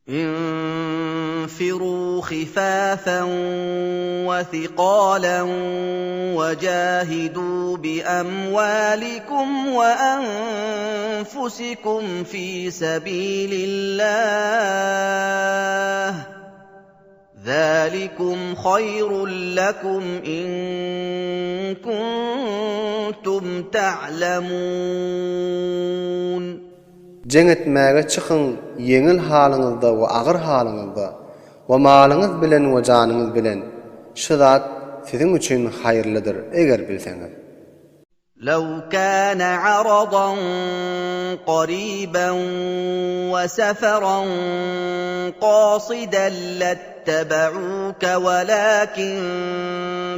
Infirû hifafen we thiqalen we jahidû bi emwâlikum we enfusikum fî sebîlillâh. Zâlikum haýrun lekum in kuntum ta'lemûn. Jeň etmäge çykyň ýeňil halyňyzda we agyr halyňyzda, we malyňyz bilen we janyňyz bilen, şu zat siziň üçin haýyrlydyr, eger bilseňiz. Lew kana aradan gariban we seferan kasidan lettebe'uke welakin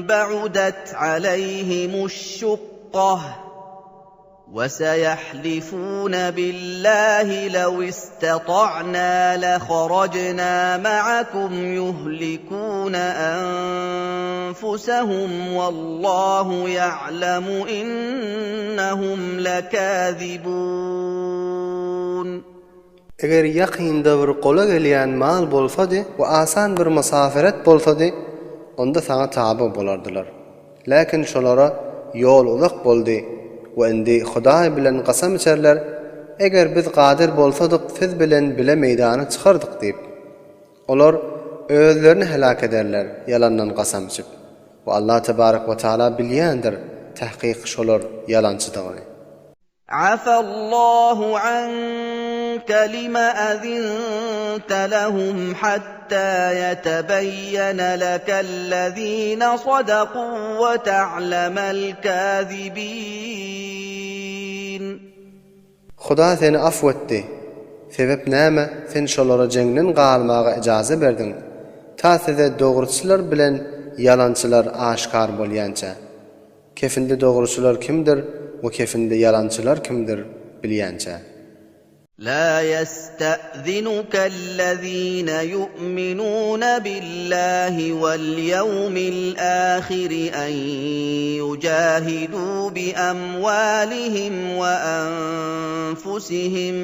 ba'udet aleyhimuş-şukkah. وسيحلفون بالله لو استطعنا لخرجنا معكم يهلكون أنفسهم والله يعلم إنهم لكاذبون Eger ýakynda bir gola gelýän mal bolsady we asan bir mysaferet bolsady, onda saňa taby bolardylar. Läkin şolara ýol uzak boldy we indi Hudaý bilen kasam içerler, Eger biz gadyr bolsadyk siz bilen bile meýdana çykardyk diýip. Olar özlerini heläk ederler ýalandan kasam içip. We Allah tebarek we taala bilýändir tahkyk şolar ýalançydygyny. Afallahu anke lima azinta lehum hatta yetebeyyene lekellezine sadaku we ta'lemel kazibin. Huda seni afw etdi. Sebep näme sen şolara jeňden galmaga ijaza berdiň, ta size dogruçylar bilen ýalançylar aşkar bolýança. Kefinde dogruçylar kimdir we kefinde ýalançylar kimdir bilýänçä. La ýeste'zinukellezine ýu'minune billahi wel ýewmil ahiri en ýujahidû bi emwalihim we enfusihim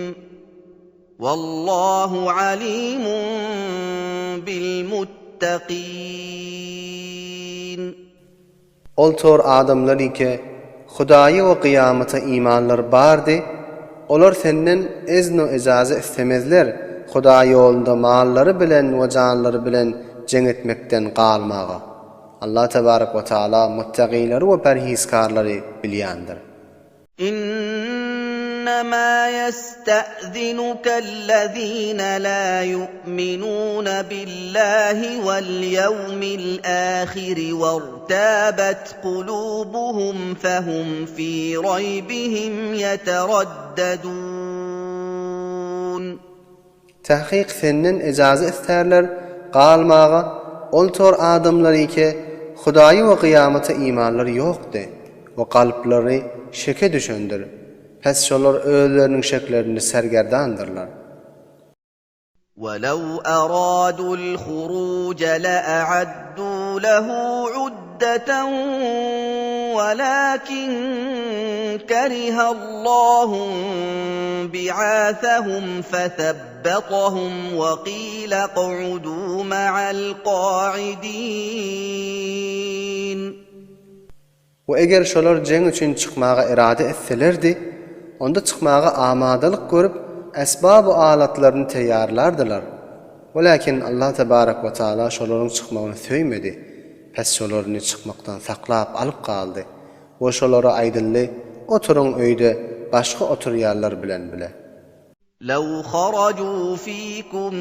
Wallahu alimun bil muttaqin. Ol tor adamlar ike Hudaýa we kyýamata imanlary bardy, olar senden ezn-u-ejaza istemezler, Hudaý ýolunda mallary bilen we janlary bilen jeň etmekden galmaga. Allah tebarek we taala muttagylary we perhizkarlary bilýändir. Innema ýeste'zinukellezine la ýu'minune billahi wal ýewmil ahiri wertabet kulubuhum fehum fi raýbihim ýeteraddedun. Takyk senden ejaza istärler, galmaga, ol tor adamlar ike Hudaýa we kyýamata imanlary ýokdy we kalplary şeke düşendir, pes şolar özleriniň şeklerinde sergerdandyrlar. Welew aradul huruja lea'addu lehu uddeten welakin kerihallahu bi'athahum fethabbatahum we qile q'udu ma'al qa'idin. We eger şolar jeň üçin çykmaga erade etselerdi, onda çykmaga amadalyk görüp, esbab-u alatlaryny teýýarlardylar. Welakin Allah tebarek we taala şolaryň çykmagyny söýmedi. Pes şolaryny çykmakdan saklap alyp galdy. We şolara aýdyldy, Oturyň öýde başga oturýanlar bilen bile. Lew harajuu fiikum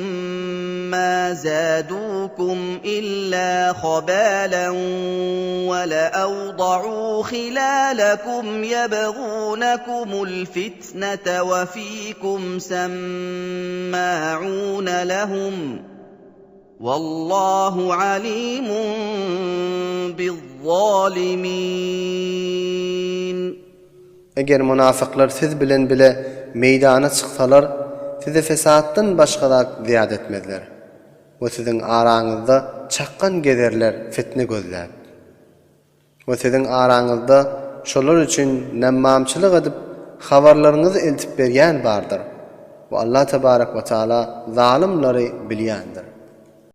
maa zaaduukum illaa habalan we leawda'uu hilaalakum ýebguunakumul fitnete we fiikum semma'uuna lehum Wallahu alimun bizzalimin. Eger munafyklar siz bilen bile meýdana çyksalar, size fesatdan başga zat zyýat etmezler we siziň araňyzda çakgan gezerler fitne gözläp. We siziň araňyzda şolar üçin nemmamçylyk edip habarlaryňyzy eltip berýän bardyr. We Allah tebarek we taala zalymlary bilýändir.